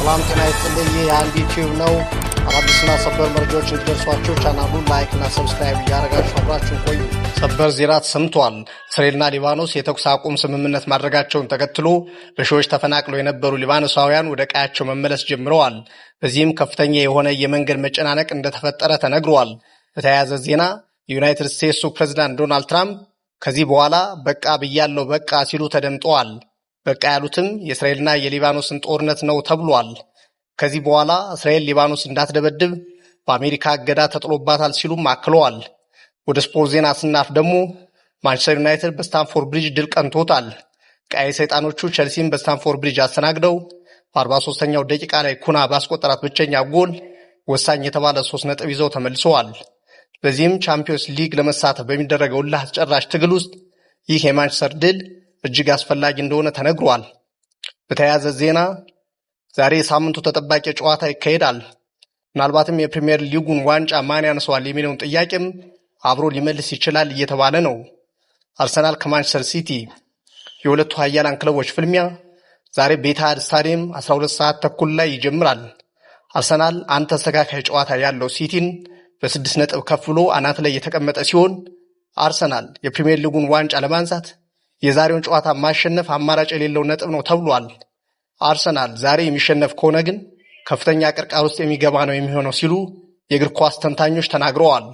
ሰላም ጤና ይስጥልኝ። ይህ የአንድ ዩቲዩብ ነው። አዳዲስና ሰበር መረጃዎች እንዲደርሷችሁ ቻናሉን like እና subscribe እያደረጋችሁ አብራችሁን ቆዩ። ሰበር ዜና ተሰምቷል። እስራኤልና ሊባኖስ የተኩስ አቁም ስምምነት ማድረጋቸውን ተከትሎ በሺዎች ተፈናቅለው የነበሩ ሊባኖሳውያን ወደ ቀያቸው መመለስ ጀምረዋል። በዚህም ከፍተኛ የሆነ የመንገድ መጨናነቅ እንደተፈጠረ ተነግሯል። በተያያዘ ዜና የዩናይትድ ስቴትሱ ፕሬዚዳንት ዶናልድ ትራምፕ ከዚህ በኋላ በቃ ብያለው በቃ ሲሉ ተደምጠዋል። በቃ ያሉትም የእስራኤልና የሊባኖስን ጦርነት ነው ተብሏል። ከዚህ በኋላ እስራኤል ሊባኖስ እንዳትደበድብ በአሜሪካ እገዳ ተጥሎባታል ሲሉም አክለዋል። ወደ ስፖርት ዜና ስናልፍ ደግሞ ማንቸስተር ዩናይትድ በስታንፎርድ ብሪጅ ድል ቀንቶታል። ቀይ ሰይጣኖቹ ቸልሲን በስታንፎርድ ብሪጅ አስተናግደው በ43ኛው ደቂቃ ላይ ኩና ባስቆጠራት ብቸኛ ጎል ወሳኝ የተባለ 3 ነጥብ ይዘው ተመልሰዋል። በዚህም ቻምፒዮንስ ሊግ ለመሳተፍ በሚደረገው እልህ አስጨራሽ ትግል ውስጥ ይህ የማንቸስተር ድል እጅግ አስፈላጊ እንደሆነ ተነግሯል። በተያያዘ ዜና ዛሬ የሳምንቱ ተጠባቂ ጨዋታ ይካሄዳል። ምናልባትም የፕሪምየር ሊጉን ዋንጫ ማን ያነሰዋል የሚለውን ጥያቄም አብሮ ሊመልስ ይችላል እየተባለ ነው። አርሰናል ከማንቸስተር ሲቲ የሁለቱ ኃያላን ክለቦች ፍልሚያ ዛሬ በኢትሃድ ስታዲየም 12 ሰዓት ተኩል ላይ ይጀምራል። አርሰናል አንድ ተስተካካይ ጨዋታ ያለው ሲቲን በ6 ነጥብ ከፍ ብሎ አናት ላይ የተቀመጠ ሲሆን፣ አርሰናል የፕሪምየር ሊጉን ዋንጫ ለማንሳት የዛሬውን ጨዋታ ማሸነፍ አማራጭ የሌለው ነጥብ ነው ተብሏል። አርሰናል ዛሬ የሚሸነፍ ከሆነ ግን ከፍተኛ ቅርቃር ውስጥ የሚገባ ነው የሚሆነው ሲሉ የእግር ኳስ ተንታኞች ተናግረዋል።